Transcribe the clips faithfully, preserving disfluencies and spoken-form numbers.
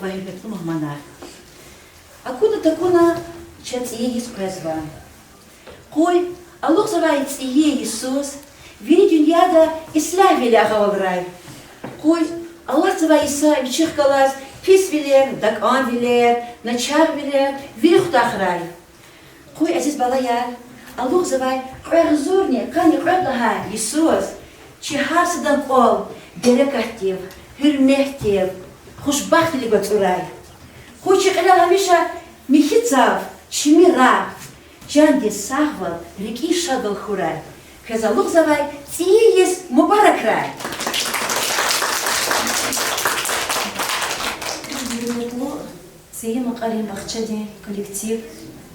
ва гьуьрметлу мугьманар. Акуна такуна чаз цӀийи йис къвезва. Къуй алукьзавай цӀийи йисуз вири дуьньяда ислягьвилер гъавурай. Къуй алатзавай йиса вичихъ галаз писвилер, дакӀанвилер, начагъвилер вири хутахрай. Къуй, азиз балаяр, алукьзавай кьве агъзурни къанни кьвед лагьай йисуз чи гьар садан кӀвал берекатдив, гьуьрметдив, хушбахтвилив ацӀурай. Къуй чи кьилел гьамиша михьи цав, чими рагъ, чандин сагъвал, рикӀин шадвал хьурай. Квез алукьзавай цӀийи йис мубаракрай! Гьуьрметлу цӀийи Макьарин бахчадин коллектив,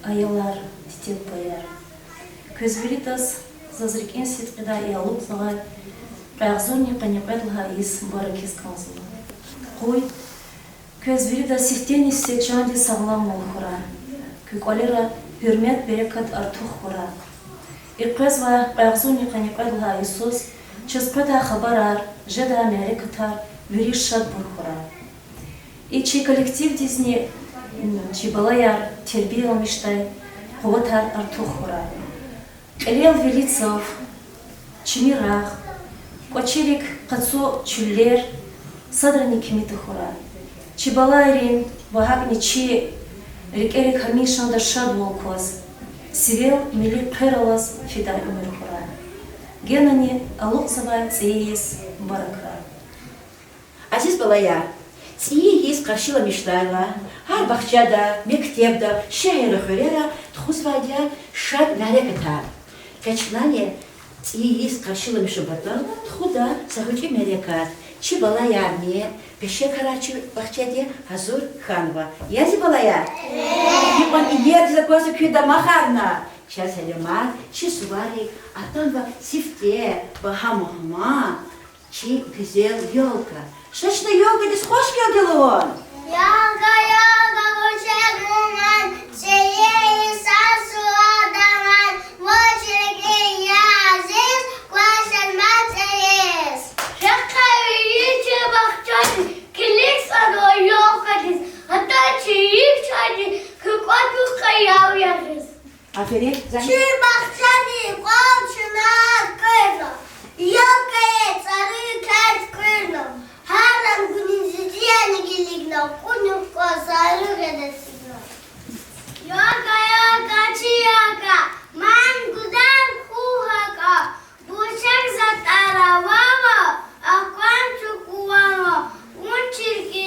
аялар, тетер-бубаяр! Квез виридаз заз рикӀин сидкьидай и алукьзавай кьве агъзурни къанни кьвед лагьай йис мубаракиз кӀанзава. Къуй квез виридаз сифтени-сифте чандин сагъламвал хьурай. Куь кӀвалера гьуьрмет, берекат артух хьурай. И къвезвай кьве агъзурни къанни кьвед лагьай йисуз чаз къведай хабарар, жедай мярекатар вири шадбур хьурай. И чи коллективдизни чи балаяр тербияламишдай къуватар артух хьурай. Кьилел вири цав, чими рагъ, кӀвачерик къацу чуьллер садрани кими тахьурай. Чи балайрин ва гьакӀни чи рикӀерик гьамишанда шадвал кваз, сивел милли хъвер алаз фидай уьмуьр хьурай. Генани алукьзавай цӀийи йис мубаракрай! Азиз балаяр, цӀийи йис къаршиламишдайла, гьар бахчада, мектебда, шегьерра, хуьрера тухузвайди я шад мярекатар. Къе чнани цӀийи йис къаршиламишун патал тухуда са гъвечӀи мярекат. Чи балаярни пеше крар чи бахчади гьазур хьанва. Я зи балаяр? Гьикьван иердиз аквазва куь дамахарни! Чаз гьеле мад чи суварик атанва сифте багьа мугьман, чи гуьзел ёлка. Ша чна ёлкадиз хвашгелди лугьун. Ёлка, ёлка, гуж хьиз мугьман, цӀийи йисар сувар даван, вун чиликни я азиз, квез шад мад цӀийи йис. Чахъ вири чи бахчадиз, килигзава ёлкадиз, атана чи йиф чандин, куь кӀватӀ вуч къаяв ягъиз. Аферин, Загьид. Чи бахчадин кӀвал чна куьрна, ёлкадин цӀару квез куьрна, гьар рангунин зидияни килигна, кьунухъ кваз сагъру гъед эцигна. Ёлка, ёлка, чи ёлка, мад гудай хьухь гьакӀа, буршак затӀар авава, акван чукӀуванва, вун чиликни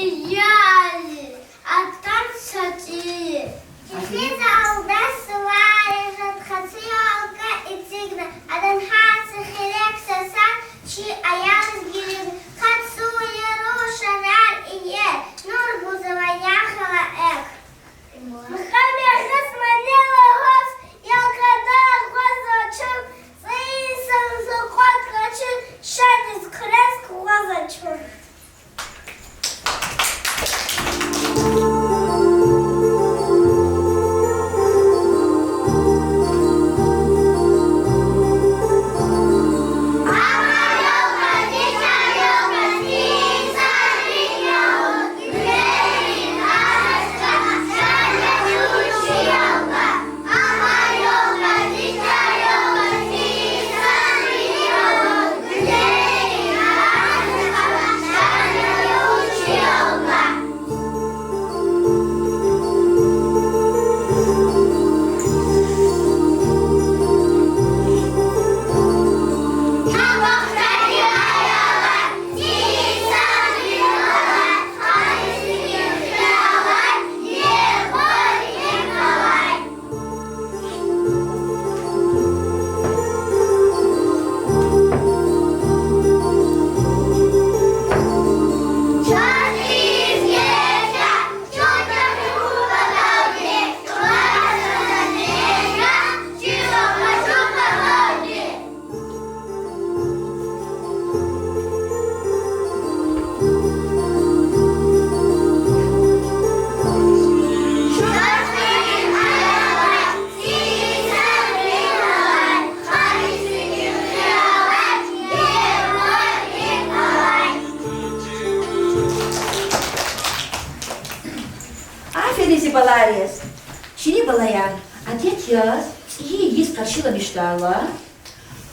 я азиз, атана са цӀийи йис. ЧӀехи залда суварин жеда, хъацу ёлка эцигна, адан гьар са хирек, са сад чи аялриз килигна, хъацу яру шарар иер, нур гузва ягъ Аферин зи балайриз. Чини балаяр, адет яз цӀийи йис къаршиламишдайла,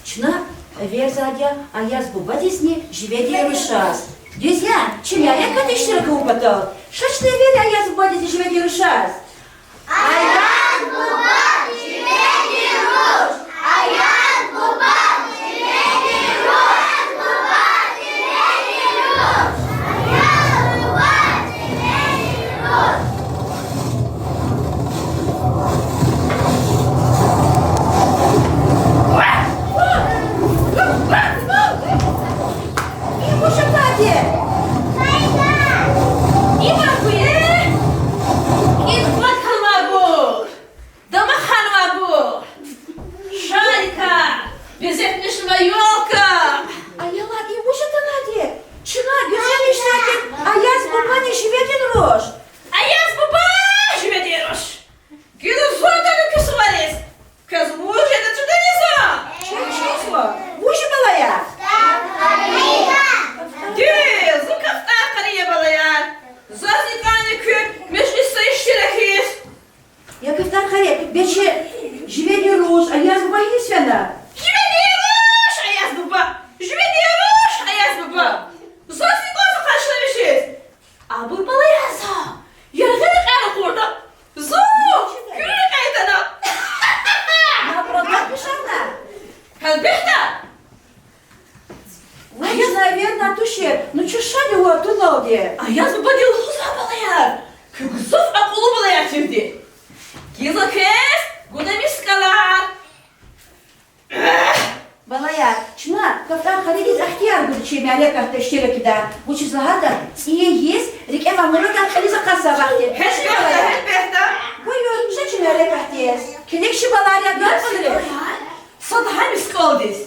чна эверзавайди я Аяз бубадизни живедин рушаз. Дуьз я, чи мярекатда иштирак авун патал. Ша чна эвер Аяз бубадизни живедин рушаз. Аяз буба, живедин руш! Аяз буба, живедин руш! Аяз буба, живедин руш! Аяз буба, живедин руш! Им вуч атайди? Им абур я? Им кӀватӀ хьанвайбур, дамах хьанвайбур, шарикар, безетмишнавай ёлка. Аялар, им вуч атанвайди? Чна гуьзел иштиракдин Аяз бубани живедин руш. Аяз буба, живедин руш! Гила зун атана куь сувариз. Квез вуж ятӀа чиданиз? Чаз чизва. Вуж я, балаяр? Дуьз, зун кафтӀар къари я, балаяр. Заз икьван куь межлисда иштиракиз. Я кафтӀар къари, бес чи живедин руш, Аяз буба гьиниз фена? Живедин руш, Аяз буба! Живедин руш, Аяз буба! Заз икьван зун къаршиламишиз. Абур, балаяр, за яргъи рекьяй ракъурда, зун куьруь рекьяй атана. Гьелбетда. Вуч, наверно, тушир, ну чун шад я вун атуналди. Аяз бубади лугьузва, балаяр, куьн гзаф акьуллу балаяр тирди. Гила квез гуда мискӀалар. Балаяр, чна кафтӀар къаридиз ихтияр гуда чи мярекатда иштиракдай. Вучиз лагьайтӀа цӀийи йис рикӀе ва мурадар кьилиз акъатзавай вахт я. Гьелбетда, гьелбетда. Буюр, ша чи мярекатдиз. Килиг чи, балаяр, я кьулри. Сад лагьай мискӀалдиз.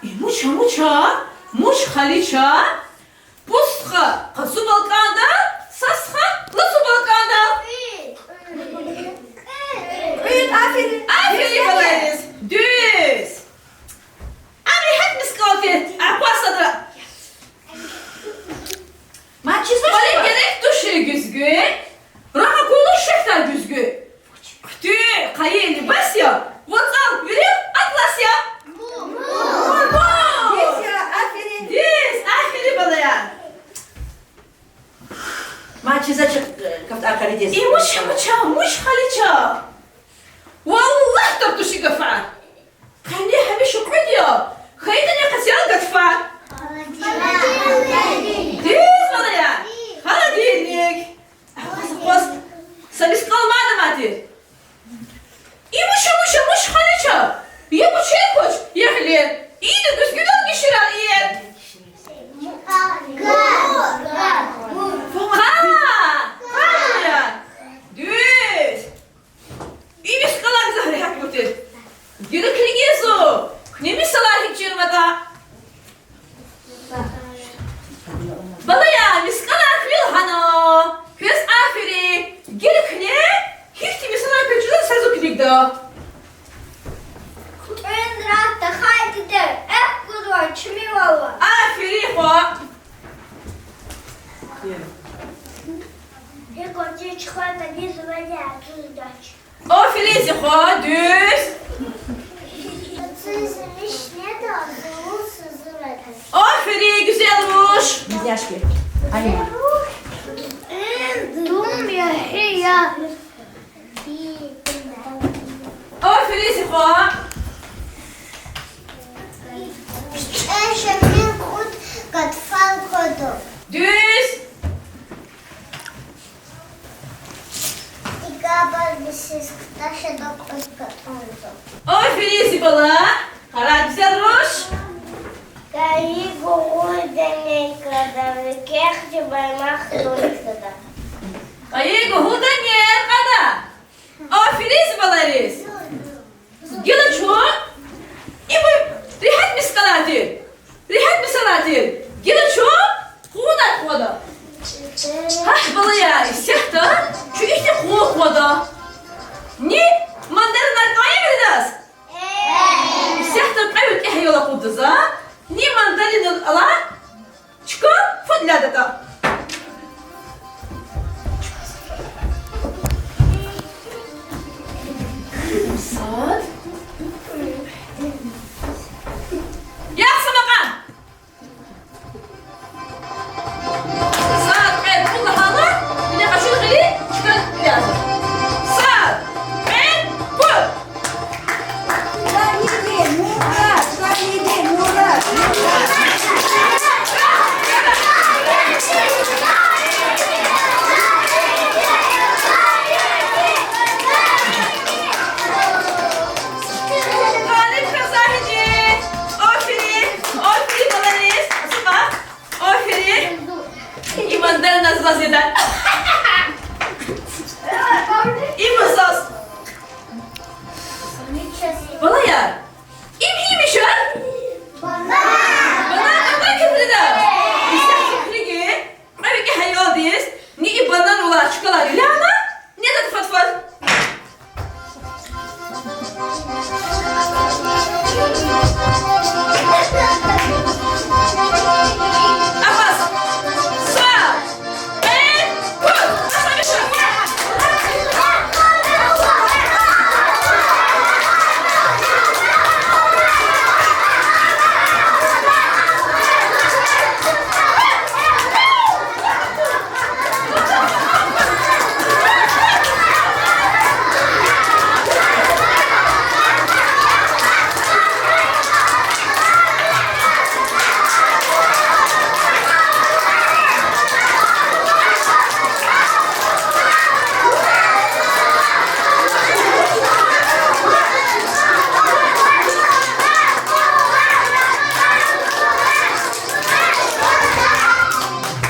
Им вуч я, вуч я, муч халича, пуд стха къацу балкӀандал, са стха лацу балкӀандал. Кьвед, аферин. Аферин балайриз. Дуьз. Ам регьят мискӀал тир, акваз садра. Мад чизвач. Кьвалин герек тушир гуьзгуь, рагъ акурла шехьдай гуьзгуь. Хъуьтуьн къайи либас я, вацӀал вири атлас я. Дуьз я, аферин. Дуьз, аферин, балаяр. Мад чизвач, э, кафтӀар къаридиз. Им вуч я, вуч я, муч халича. Валлагь, тартуш и гафар. Къени гьамиша кьуьд я, хьайитӀани къецел гатфар. Дуьз, балаяр. Холодильник. Акваз, акваз. Са мискӀал мад ама тир. Им вуч я, вуч я, муч халича. Я куьче квач, я гъилер. Ида гуьзгуьдал гиширар иер. Къан, къан я. Дуьз. И мискӀалар гзаф регьят тир. Гила килигин зун, куьне мисалар гьикӀ чирватӀа. Балаяр, мискӀалар куьне лагьана. Квез аферин. Гила куьне гьихьтин мисалар квез чизва, са зун килигда. ХъуьтӀуьн рагъ тахьай диде, эхь гузвай чими валва. Аферин, хва. Гьикьван чӀехи хва таниз вади ацуздач. Аферин, зи хва, дуьз. Ацуз виш неда, зулуз сузурадач. Аферин, гуьзел руш. Дум я гьи я. Аферин, зи хва. Кьве шемин кьуд гатфар хъвада. Дуьз. Икабар бисис кташада кьуд гатӀунзава. Аферин, зи бала. Къарагъ, гуьзел руш. Къайи гугъуди нек кьада, викехъди баймах туникда. Къайи гугъуди нек кьада. Аферин, зи балайриз. Гила чун, ибур регьят мискӀалар тир, регьят мисалар тир. Гила чун къугъунар хъувада. Гьахь, балаяр, исятда чун ихьтин къугъун хъувада. Ни мандаринар кӀан я виридаз? Исятда кьве вилик ял акъудда за, ни мандаринар ала, чка фадлядатӀа. Им заз. Балаяр, им гьим я? Банан. Банан, банан куьригда. Исятда куьригин кьве викӀегь аялдиз ни и бананвилай чкалар вилялна, ни ада фад-фад. Абас. Са. Э, куд.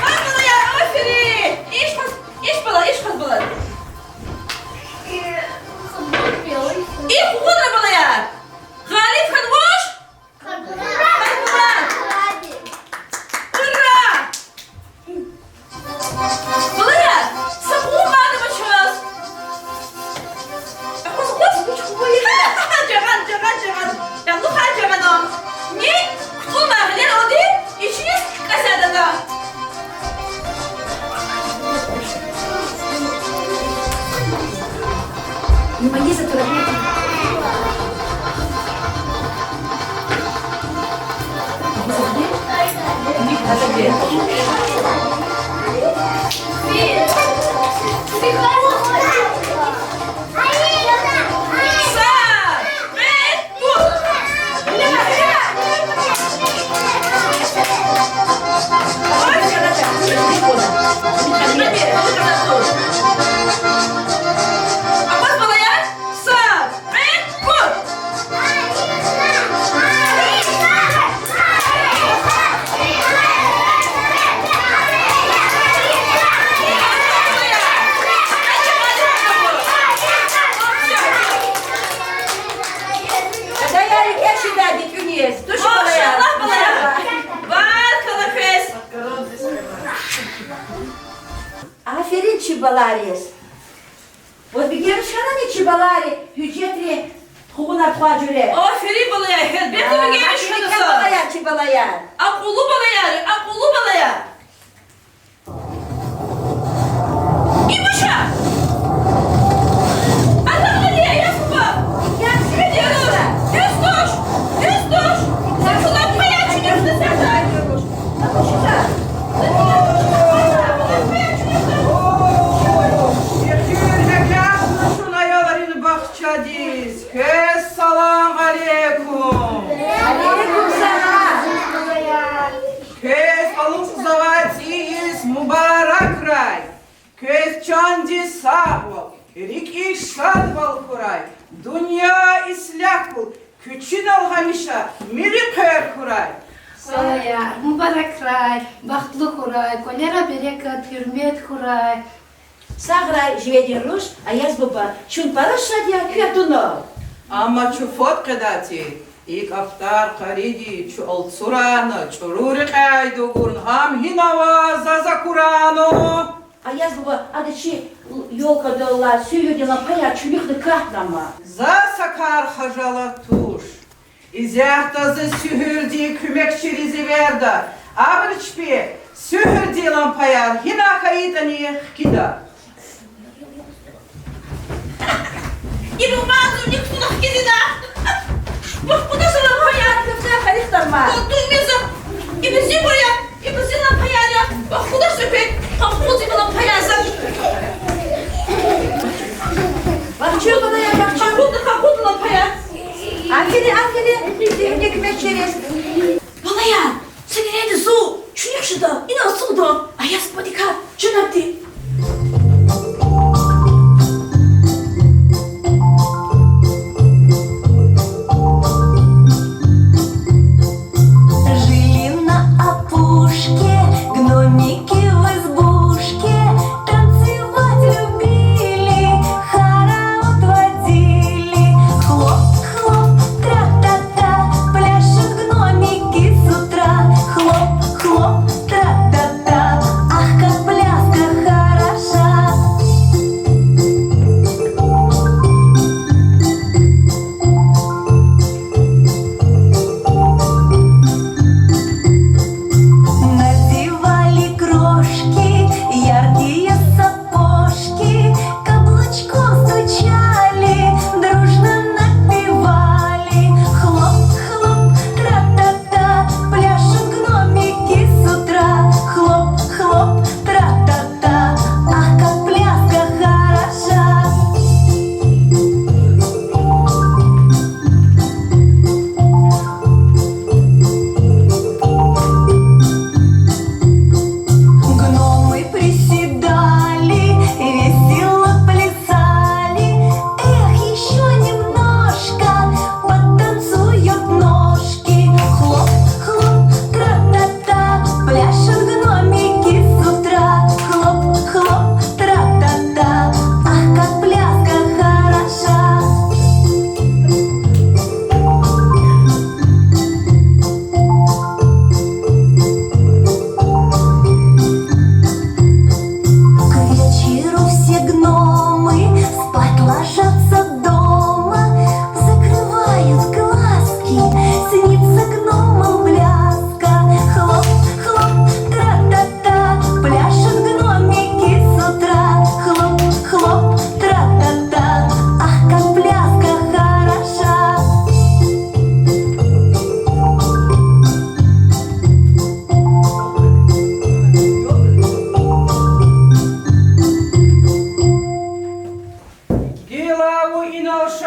Ва, балаяр, аферин! Иш хаз, иш, бала, иш хаз, бала. И къугъунра, балаяр. Гъалиб хьанвач? Къаркъуран. Ура! Балаяр, са къугъун мадни ава чаз. Акъваз, акъваз. Жагъан, жагъан, жагъан. Ягълухар жагъана. Ни? КцӀунвай гъилер алди, ичиз кӀасдатӀа. Ада я рикӀе чидай дикӀуниз. Туш, балаяр. Машаллагь, балаяр. Баркалла квез. Аферин чи балайриз. Ваз бегенмиш хьанани чи балайри гьуьжетрин къугъунар тухвай жуьре? Аферин, балаяр, гьелбетда, бегенмиш хьана за. Балаяр, чи балаяр. Акьуллу балаяр, акьуллу балаяр. Ибуша! Ада Алия, я суба! Я сиди, дуьз туш! Дуьз туш! Са чула пая чуьнуьхда сатай. Ибуша! Ихьтин гьекят чун аялрин бахчадиз. Квез салам алейкум. Алейкум салам. Квез алукьзавай цӀийиз мубаракрай. Квез чандиз сагъвал, рикӀиз шадвал хьурай, дуьнья ислягь хьуй, куь чинал гьамиша мири хъвер хьурай. Балаяр, мубаракрай, бахтлу хьурай, кӀвалера берекат, гьуьрмет хьурай. Сагърай, живедин руш, Аяз буба, чун пара шад я куь атунал. Амма чун фад къведай тир, и кӀафтар къариди чун алцурайна, чӀуру рекьяй дугурна, гьам гьинава заз акурайна. Аяз буба, ада чи ёлкадал алай суьгьуьрдин лампаяр чуьнуьхда катнама. За са кар хажалат туш. Исятда зи суьгьуьрдин куьмекчийриз эверда, абуру чпи суьгьуьрдин лампаяр гьина хьайитӀани хкида. Ибу мазу никсуна хкизина. Вахкуда са лампаяр кафта харихдарма. Вахкуда меза. Ибу зи буя, ибу зи лампаяр я. Вахкуда супет. Вахкуда зи лампаяр за. Вахчу, балаяр, вахчу. Вахкуда, вахкуда лампаяр. Аферин, аферин, зи вилик куьмекчийриз. Балаяр, са вирида зун чуьнуьх жеда, инал ацукьда, Аяз бубадикай чан авди. Жили на опушке гномики в избушке танцевали.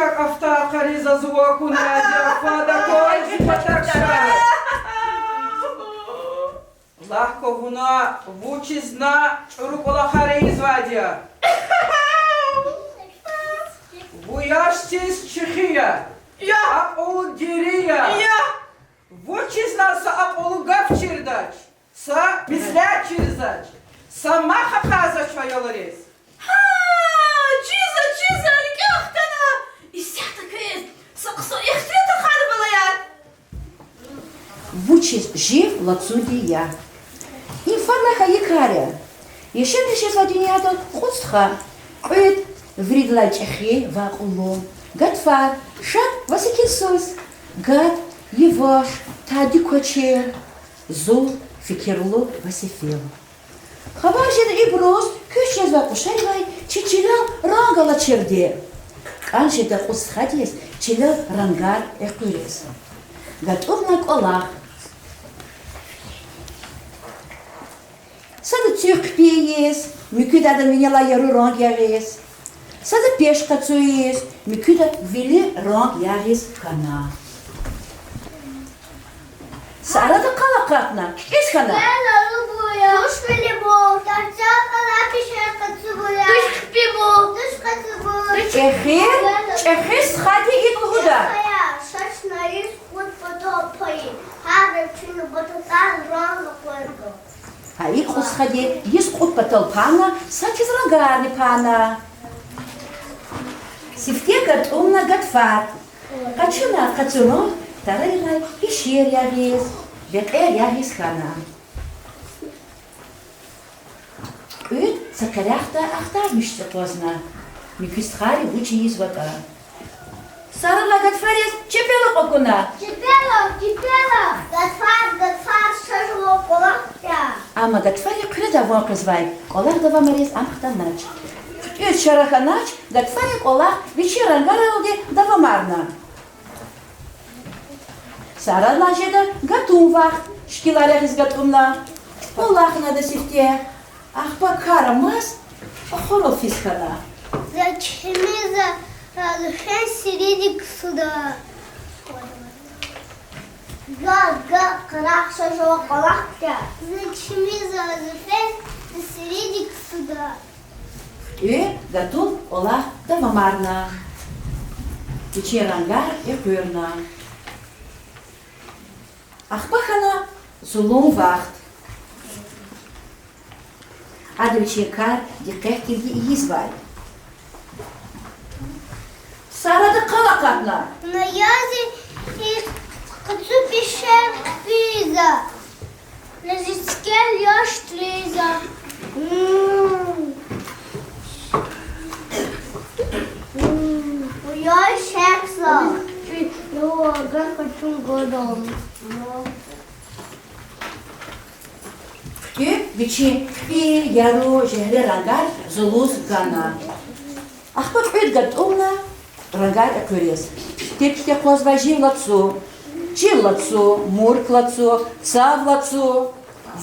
Афтахари заз вакуна, я фада квай зи патак ша. Лагь кван вуна, вучиз на чӀуру кӀвалахар ийизвайди я? Вун яшдиз чӀехи я. Я. Акьул дири я. Я. Вучиз на са акьуллу гаф чирдач, са меслят чирзач, са мах акъатзач аялриз? Гьа, чизва, чизва, рикӀел хтана. Исятда квез са хъсан ихтилат ахъайна, балаяр. Вучиз жив лацуди я? Им фадлай хьайи кар я. Яшамиш жезвай дуьньяда кьуд стха: кьуьд, виридалай чӀехи ва акьуллу, гатфар, шад ва секинсуз. Гад, яваш, тади квачер, зул, фикирлу ва сефил. Хабар жеда ибуруз куьч жезвай къушарилай чи чилел ранг алачирди. КӀан жеда кьуд стхадиз чилел рангар экъуьриз. ГатӀумна кӀвалах. Сада цуьк хъипи ийиз, муькуьда адан винелай яру ранг ягъиз. Сада пеш къацу ийиз, муькуьда вили ранг ягъиз хьана. Сарада къал акъатна, кикӀиз хьана. Туш вилибур, тарцел кьалаб пешер къацу бур я. Туш хъипибур. Туш къацу бур. ЧӀехи, чӀехи стхади икӀ лугьуда. Шачна йис кьуд патал пайи, гьар вичин патал ранг акъвазда. Гьа икӀ кьуд стхади йис кьуд патал пайна, сад хьиз рангарни пайна. Сифте гатӀумна гатфар. Къачуна къацу ранг тарарилай пешер ягъиз, бекьер ягъиз хьана. Кьуьд са къерехда ахтармиш акъвазна, муькуь стхайри вуч ийизватӀа. Сарада гатфариз чепелукь акуна. Чепелукь, чепелукь, гатфар, гатфар, ша жуван кӀвалах я. Амма гатфари хъуьреда ван къвезвай, кӀвалах давамариз ам хтанач. ХъуьтӀуьз чара хьанач, гатфарин кӀвалах вичин рангаралди давамарна. Сарадан жеда гатун вахт, шикилар ягъиз гатӀумна. КӀвалахна ада сифте, ахпа кар амаз ахварал физ хьана. За чими за, за фен сиридик суда. Гад, гад, къарагъ, ша жуван кӀвалах я. За чими за, за фен сиридик суда. ХъуьтӀуь гатун кӀвалах давамарна. Вичин рангар экъуьрна. Ахпа хьана зулун вахт. Ада вичин кар дикъетдивди ийизвай. Сарада къал акъатна. На я зи къацу пешер хъипи я. На зи цикел яш тир я. М. М. Я шехьза. Я гар къачун гадам. ХъуьтӀуь вичин хъипи, яру, жегьре рангар зулуз гана. Ахпа кьуьд гатӀумна рангар экъуьриз. Пихте-пихте акъвазвай жив лацу, чил лацу, мурк лацу, цав лацу,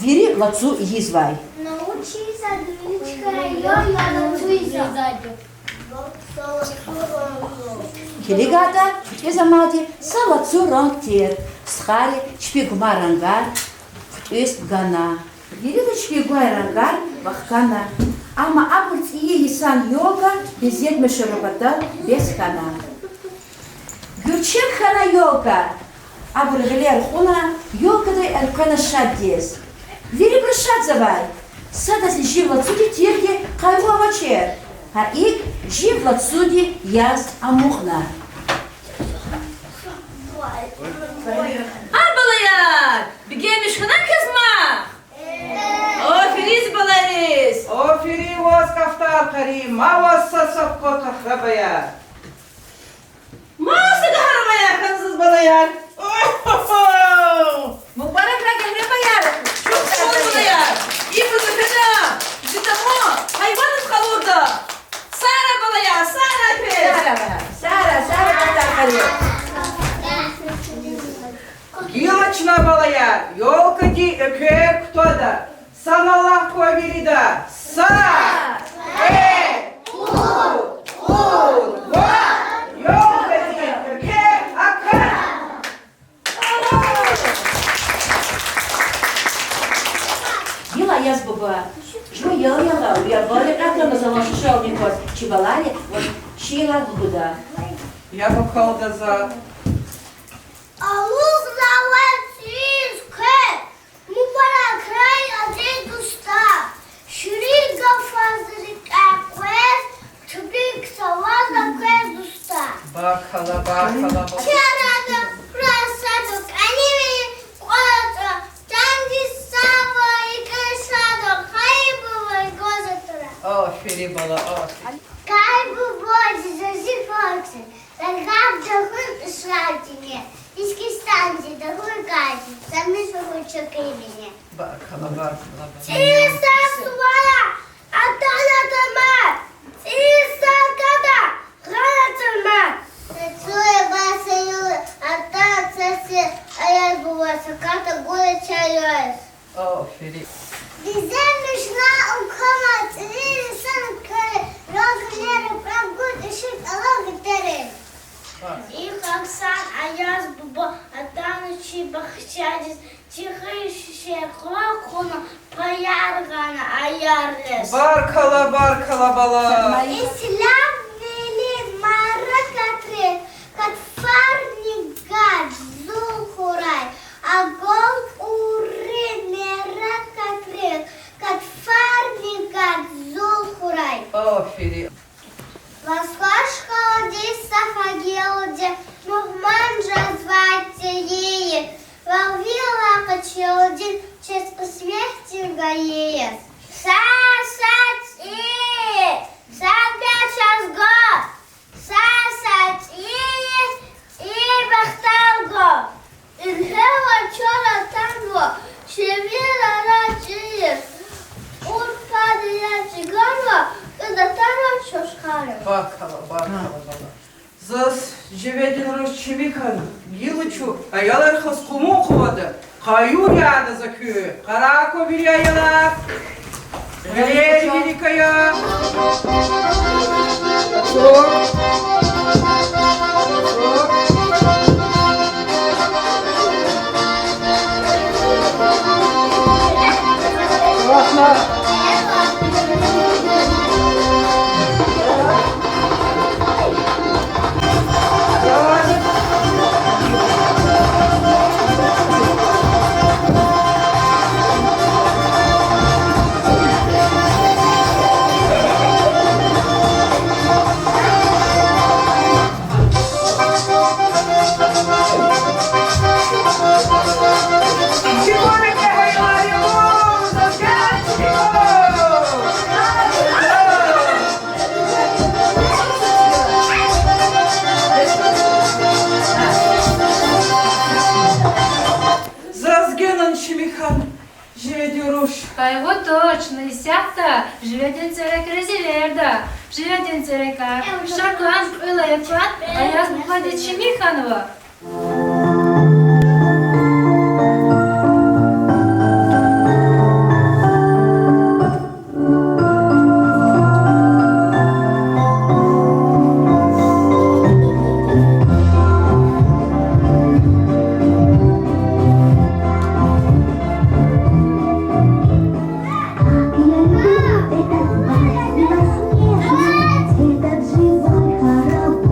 вири лацу ийизвай. Научи садвиличка, я, я лацу ийизва. КилигайтӀа, хъуьтӀуьз амайди са лацу ранг тир. Стхайри чпи гумай рангар хъуьтӀуьз гана. Вирида чпи гвай рангар вахкана. Амма абур цӀийи йисан ёлка безетмишун патал бес хьана. Гуьрчег хьана ёлка. Абуру гъилер кьуна, ёлкадай элкъвена шаддиз. Вирибуру шадзавай. Садазни жив лацуди тирди къайгъу авачир. Гьа икӀ жив лацуди яз амукьна. А, балаяр, бегенмиш хьана квез мах? Аферин зи балайриз! Аферин ваз, кафтар къари, ма ваз са садкъваз къахрабаяр! Ма са къахрабаяр хьанзаз, балаяр! Мубаракрай, къахрабаяр! Чухсагъул, балаяр! Ибур за фена, зи тамун гьайваниз къалурда! Сагърай, балаяр, сагърай квез! Сагърай, сагърай, кафтар къари! Гила чна, балаяр, ёлкади эквер кутада. Санал лагь кван вирида. Са, кьве, пуд, кьуд, вад, ёлка! Балайри, вот, шиирар лугьуда. Яб акалда за. Алукьзава цӀийиз квез, мубаракрай, азиз дустар. Ширин гафар рикӀяй къвез, тубик саваза квез, дустар. Баркалла, баркалла, ба- Чи арада хурай сад кӀанивилин кӀватӀ, чандин сагъвал, икӀ шад хьуй, хайи бубайри гваз атурай. Аферин, бала, аферин. Кай бубади, заз и факьзи, за гьабда хьун ишратине, Искистандин дагъуй кайди, за мишугъуй чукивине. Баркалла, баркалла, бала. ЦӀийи сад сувар атана тамам, цӀийи сад ката гъана тамам. Цуй басаюй атана са сир, Аяз буба, са карта гуй чайиз. Аферин. Дидедин мишна ухъама, цӀийи лишан квери, рагъ винел ракӀурай, гуй тӀиши тӀалаб гъетерин. И хъсан Аяз буба атана чи бахчадиз, чи хъуьруьз шей хъвана, паяр гъана аялриз. Баркалла, баркалла, бала. Ислямвилин мярекатрик, катфарни гад зул хьурай, агалкьунрин мярекатрик, катфарни гад зул хьурай. Аферин. Ваз хуш хьуй, дидед, са фагьилди, мугьман жезвай цӀийи, вавилай къачуди, чаз къисметдин гайи. Са, са цӀийи, са бязи чаз гва, са, са цӀийи, цӀийи бахтар гва. Ингье ваз чара атанва, чи вирара цӀийи, кьур пад я чӀиганва, кьуд атанва чӀуру хъарин. Баркалла, баркалла, бала. Заз живедин руш чими хьана, гила чун аялар хас къумукъвада, къаюр яда за куь, къарагъ кван вири аялар. Вилер вилик ая. Заз генани чими хьана живедин руш. Къайгъу туш, чна исятда живедин цӀерекриз эверда. Живедин цӀерекар, ша кван, кьуьл ая кван, Аяз бубадиз чими хьанва. Этот живой хоровод,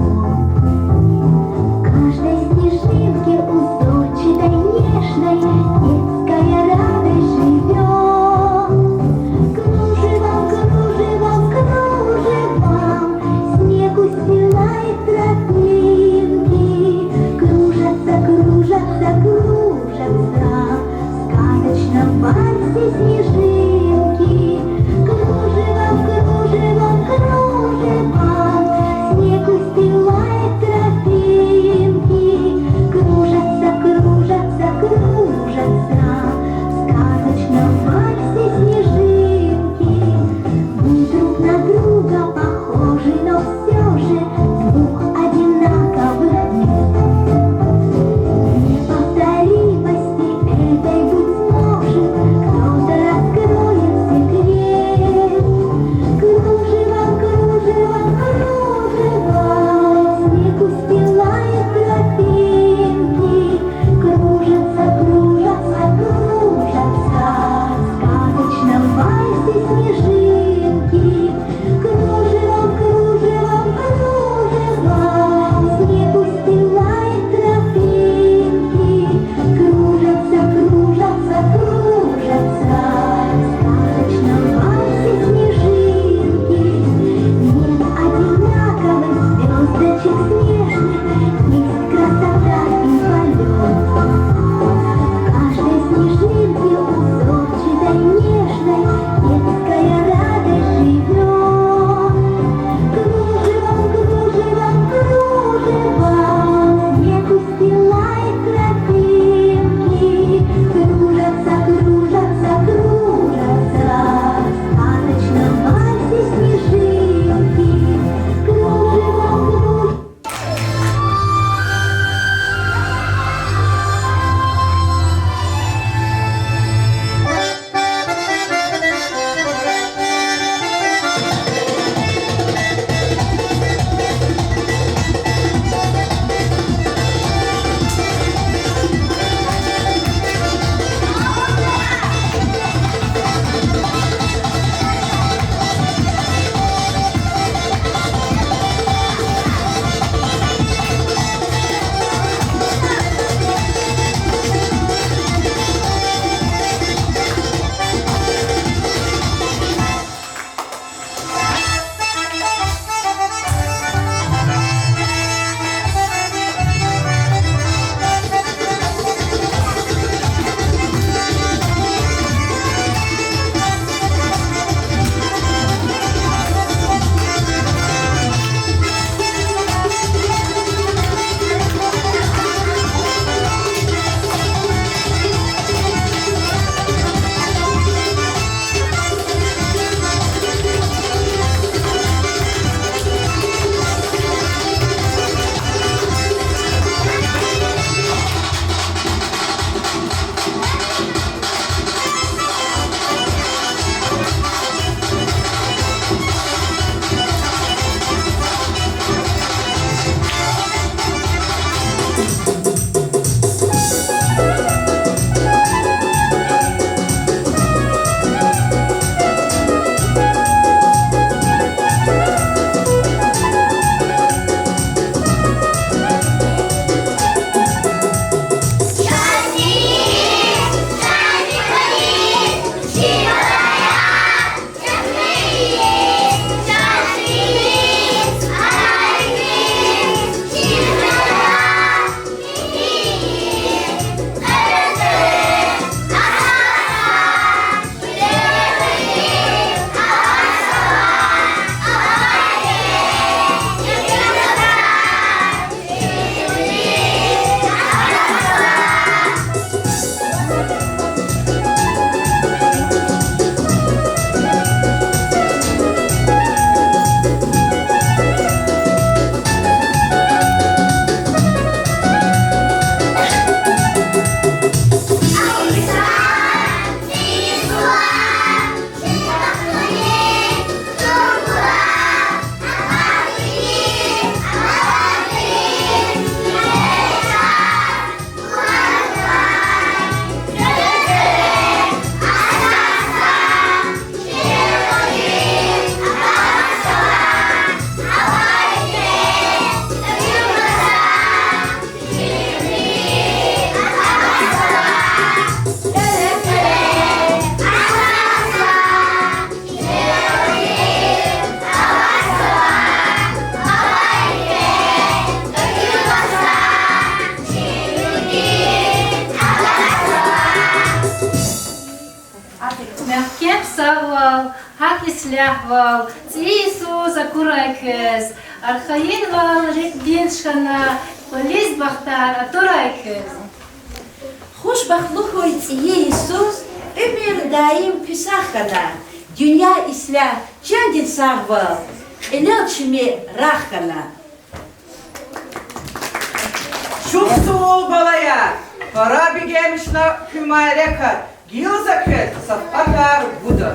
каждой снежинкой Ислягьвал, цӀийи йисуз акурай квез, архайинвал рикӀ динж хьана, кӀвализ бахтар атурай квез. Хушбахтлу хьуй цӀийи йисуз, уьмуьр даим куь сагъ хьана, дуьнья ислягь, чандин сагъвал, кьилел чими рагъ хьана. Чухсагъул, балаяр, пара бегенмишна куь мярекат, гила за квез савкьватар гуда.